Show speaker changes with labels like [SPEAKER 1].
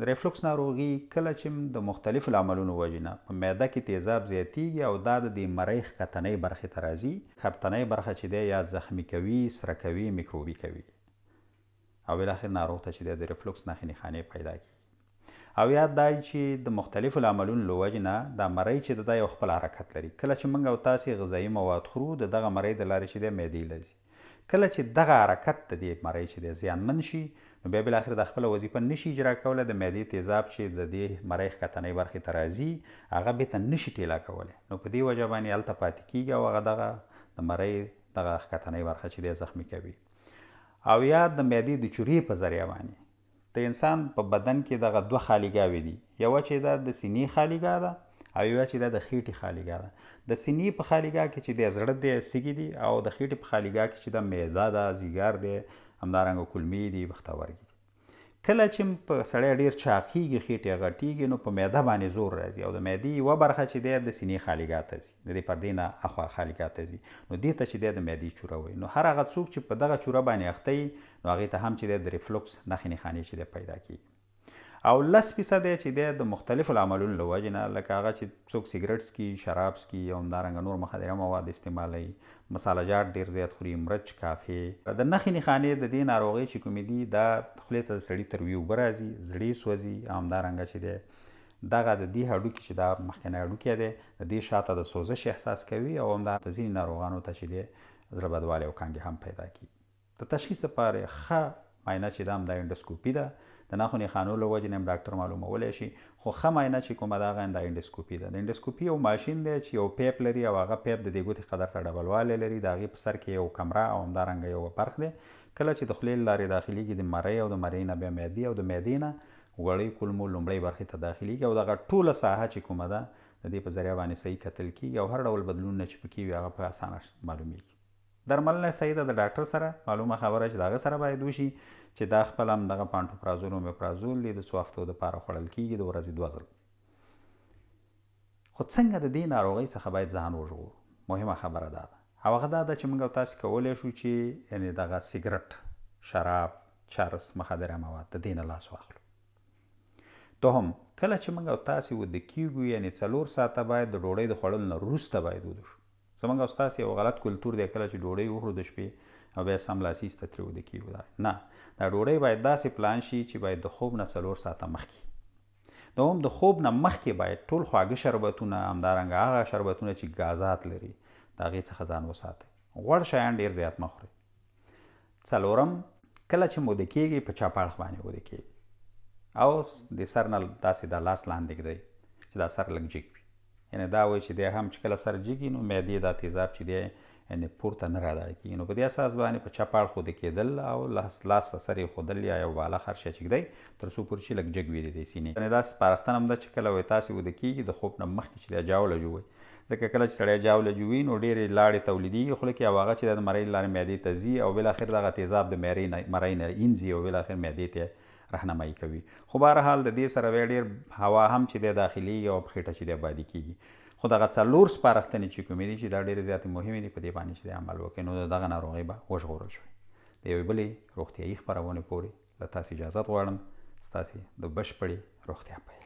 [SPEAKER 1] د ریفلوکس ناروغي کله چې د مختلفو لاملونو وجې نه په معده کې تیزاب زیاتیږي او دا د دې مرۍ ښکتنۍ برخې ته راځي. ښکتنۍ برخه چې دی یا زخمي کوي، سره کوي، میکروبي کوي او بالاخره ناروغ ته چې دی د ریفلوکس نښې نښانې پیدا کیږي. او یا دا چې د مختلفو لاملونو له وجې نه دا مرۍ چې ده دا یو خپل حرکت لري. کله چې موږ او تاسې غذایي مواد خورو د دغه مرۍ د لارې چې دی معدې له ځي. کله چې دغه حرکت د دې مرۍ چې دی زیانمن شي نو بیا بالاخره دا خپله وظیفه نشي اجرا کولی. د معدې تیزاب چې د دې مرۍ ښکتنۍ برخې ته راځي هغه بیرته نشي ټیلا کولی، نو په دې وجه باندې هلته پاتې کیږي او هغه دغه د مرۍ دغه ښکتنۍ برخه چې دی زخمي کوي. او یا د معدې د چورې په ذریعه باندې د انسان په بدن کې دغه دوه خالیګاوې دي، یوه چې ده د سینې خالیګاه ده او یوه چې ده د خېټې خالیګاه ده. د سینې په خالیګاه کې چې دی زړه دی، سږي دي، او د خېټې په خالیګاه کې چې ده معده ده، ځیګر دی، همدارنګه کولمې دي، بختورګي دي. کله چې په سړی ډېر چاقیږي، خېټې غټیږي، نو په معده باندې زور راځي او د معدې یوه برخه چې دی د سینې خالیګاه ته ځي، د دې پردې نه اخوا خالیګاه ته ځي، نو دې ته چې دی د معدې چوره وایي. نو هر هغه څوک چې په دغه چوره باندې اخته وي نو هغې ته هم چې دی د ریفلوکس نښې نښانې چې دی پیدا کیږي. او 10% دی چې دی د مختلفو لاملونو له وجې نه، لکه هغه چې څوک سیګریټ څکي، شراب څکي او همدارنګه نور مخدره مواد استعمالوي، مساله جات ډېر زیات خوري، مرچ، کافې. د نښې نښانې د دې ناروغۍ چې کومې دي دا خولې ته د سړي تروې اوبه راځي، زړې سوځي او همدارنګه چې دی دغه د دې هډوکي چې دا مخکنی هډوکی دی د دې شاته د سوزش احساس کوي او همدا د ځینې ناروغانو ته چې دی زړه بدوالی او کانګې هم پیدا کیږي. د تشخیص لپاره ښه معاینه چې ده همدا انډوسکوپي ده. د نښو نښانو له وجې نه هم ډاکټر معلومولی شي، خو ښه معاینه چې کومه ده هغه د انډوسکوپي ده. د انډوسکوپي یو ماشین دی چې یو پیپ لري او هغه پیپ د دې ګوتې قدر ته ډبلوالی لري، د هغې په سر کې یو کمره او همدارنګه یو برق دی. کله چې د خولې له لارې داخلیږي د مرۍ او د مرۍ نه بیا معدې او د معدې نه غوړۍ کولمو لومړۍ برخې ته داخلیږي او دغه ټوله ساحه چې کومه ده د دې په ذریعه باندې صحیح کتل کیږي او هر ډول بدلونونه چې پکې وي هغه په اسانه معلومیږي. درملنه صحیح ده د ډاکټر سره، معلومه خبره چې د هغه سره باید وشي چې دا خپل هم دغه پانټوپرازول او میپرازول دی، د څو هفتو دپاره خوړل کیږي، د ورځې 2 ځل. خو څنګه د دې ناروغۍ څخه باید ځان وژغورو؟ مهمه خبره دا ده او هغه دا ده چې موږ او تاسې کولی شو چې یعنې دغه سیګرټ، شراب، چرس، مخدره مواد د دې نه لاس واخلو. دوهم، کله چې موږ او تاسې ویده کیږو یعنې 4 ساعته باید د ډوډۍ د خوړلو نه وروسته باید ویده شو. زموږ او ستاسې یو غلط کلتور دی، کله چې ډوډۍ وخورو د شپې او بیا سملاسي ایسته ترې ویده کیږو. دا نه، دا ډوډۍ باید داسې پلان شي چې باید د خوب نه 4 ساعته مخکې. دوهم، د خوب نه مخکې باید ټول خواږه شربتونه، همدارنګه هغه شربتونه چې ګازات لري د هغې څخه ځان وساتئ. غوړ شیان ډېر زیات مه خورئ. څلورم، کله چې ویده کیږئ په چپ اړخ باندې ویده کیږئ او د سر نه داسې دا لاس لاندې ږدئ چې دا سر لږ جګ وي. یعنې دا وایي چې دی هم چې کله سر جګي نو معدې دا تیزاب چې دی یعنې پورته نه رادغه کېږي. نو په دې اساس باندې په چپ اړخ ویده کېدل او لاس ته سر ایښودل یا یو بالښت هر شی چې ږدئ تر څو پورې چې لږ جګ وي د دې سینې. یعنې دا سپارښتنه هم ده چې کله وایي تاسې ویده کېږي د خوب نه مخکې چې دی جاوله جوړوي، ځکه کله چې سړی جاوله جوړوي نو ډېرې لاړې تولیدېږي خوله کې او هغه چې د مرۍ له لارې معدې ته ځي او بالاخره دغه تیزاب د مرۍ نه اینځي او بالاخره معدې ته رهنمایي کوي. خو بهرحال د دې سره بیا ډېر هوا هم چې دی داخلېږي او په خېټه چې دی بادي کېږي. خو دغه 4 سپارښتنې چې کومې دي چې دا ډېرې زیاتې مهمې دي، په دې باندې چې دی عمل وکړي نو دغه ناروغۍ به وژغورل شوې. د یوې بلې روغتیایي خپرونې پورې له تاسې اجازت غواړم. ستاسې د بشپړې روغتیا په هیله.